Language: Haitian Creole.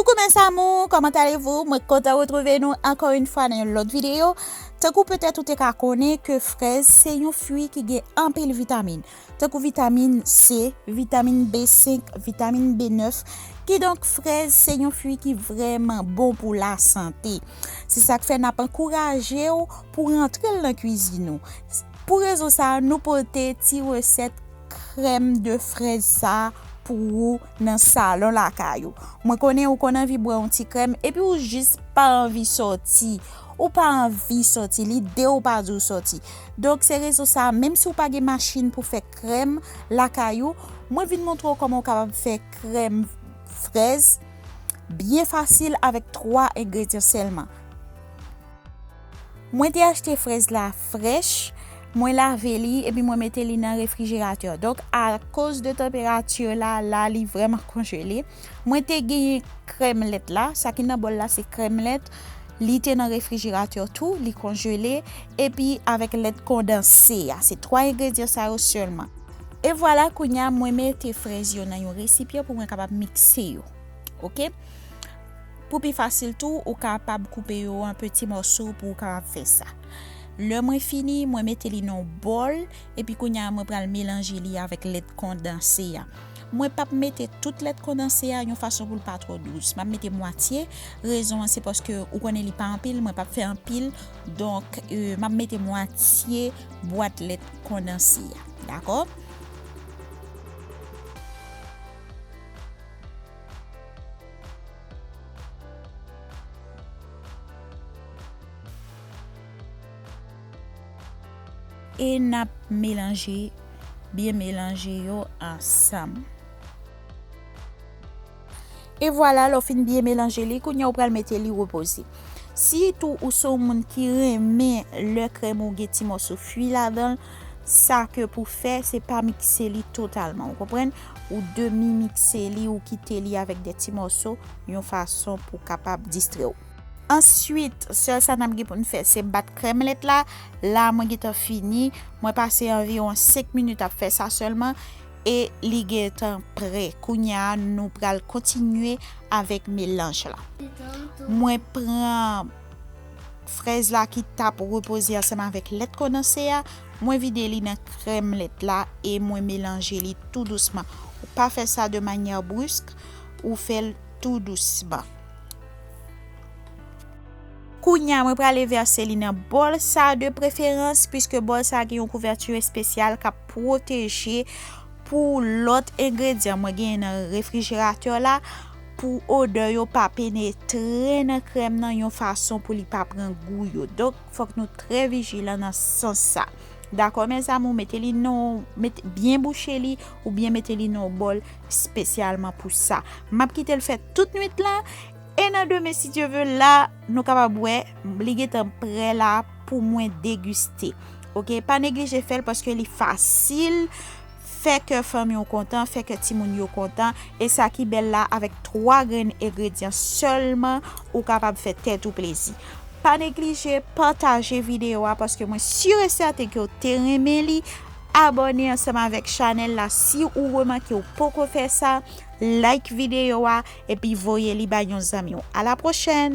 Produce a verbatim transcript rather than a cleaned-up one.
Coucou mes amours, comment allez-vous? Mwen kontan retwouve nou ankò yon fwa nan yon lòt videyo. Tankou petèt ou te ka konnen ke frèz se yon fwi ki gen anpil vitamin. Tankou vitamin C, vitamin B senk, vitamin B nèf. Kidonk, frèz se yon fwi ki vrèman bon pou lasante. Se sa k fè n ap ankouraje w pou rantre l nan kwizin ou. Pou rezon sa a, nou pote ti resèt krèm de frèz sa a pou ou nan salon lakay ou. Mwen konnen ou konn anvi bwè yon ti krèm, epi ou jis pa anvi sòti. Ou pa anvi sòti, lide w pa di w sòti. Donk, se rezon sa a, menm si w pa gen machin pou fè krèm lakay ou, mwen vin montre w kòman w kapab fè krèm frèz byen fasil avèk twa engredyan sèlman. Mwen te achte frèz la frèch, mwen lave li epi mwen mete li nan refrijeratè. Donk, akoz de tanperati la, la li vrèman konjele. Mwen te genyen krèm lèt la, sa ki nan bòl la se krèm lèt, li te nan refrijeratè tou, li konjele, epi avèk lèt kondanse a. Se twa engredyan sa yo sèlman. E vwala, kounye a mwen mete frèz yo nan yon resipyan pou mwen kapab mikse yo. Oke? Pou pi fasil tou, ou kapab koupe yo an peti mòso pou ou kapab fè sa. Lè mwen fini, mwen mete li nan yon bòl, epi kounye a mwen pral melanje li avèk lèt kondanse a. Mwen p ap mete tout lèt kondanse a yon fason pou l pa twò dous. M ap mete mwatye, rezon an se paske ou konnen li pa anpil, mwen p ap fè anpil, donk, euh, m ap mete mwatye bwat lèt kondanse a. Dakò? E n ap melanje, byen melanje yo ansanm. E vwala, lè w fin byen melanje li, kounye a ou pral mete li repoze. Si tou ou se yon moun ki renmen lè krèm ou gen ti mòso fwi ladan l, sa ke pou fè, se pa mikse li totalman, ou konprann? Ou demi mikse li, ou kite li avèk de ti mòso, yon fason pou kapab distrè w. Answit, sèl sa n ap gen pou n fè, se bat krèm lèt la. La, mwen gentan fini. Mwen pase anviwon senk minit ap fè sa sèlman. E li gentan prè. Kounye a, nou pral kontinye avèk melanj la. Mwen pran frèz la ki t ap repoze ansanm avèk lèt kondanse a. Mwen vide li nan krèm lèt la e mwen melanje li tou dousman. Ou pa fè sa de manyè brisk, ou fè l tou dousman. Kounye a, mwen prale vèse li nan bòl sa de preferans, piske bòl sa gen yon kouvèti espesyal k ap pwoteje pou lòt engredyan mwen genyen nan refrijeratè la, pou odè yo pa penetre nan krèm nan yon fason pou li pa pran gou yo. Donk, fòk nou trè vijilan nan sans sa. Dakò, mes amours, mete li nan, mete, byen bouche li oubyen mete li nan yon bòl espesyalman pou sa. M ap kite l fè tout nwit lan. E nan demen, si Dye ve, la, nou kapab wè, li gentan prè la pou mwen degiste. Oke, pa neglije fè l paske li fasil. Fè kè fanmi w kontan, fè kè timoun yo kontan. E sa ki bèl la, avèk twa grenn engredyan sèlman, ou kapab fè tèt ou plezi. Pa neglije pataje videyo a paske mwen si e sèten ke w te renmen li. Abòne ansanm avèk chanèl la si ou remake w poko fè sa. Like videyo a epi voye li bay yon zanmi w. A la pwochèn!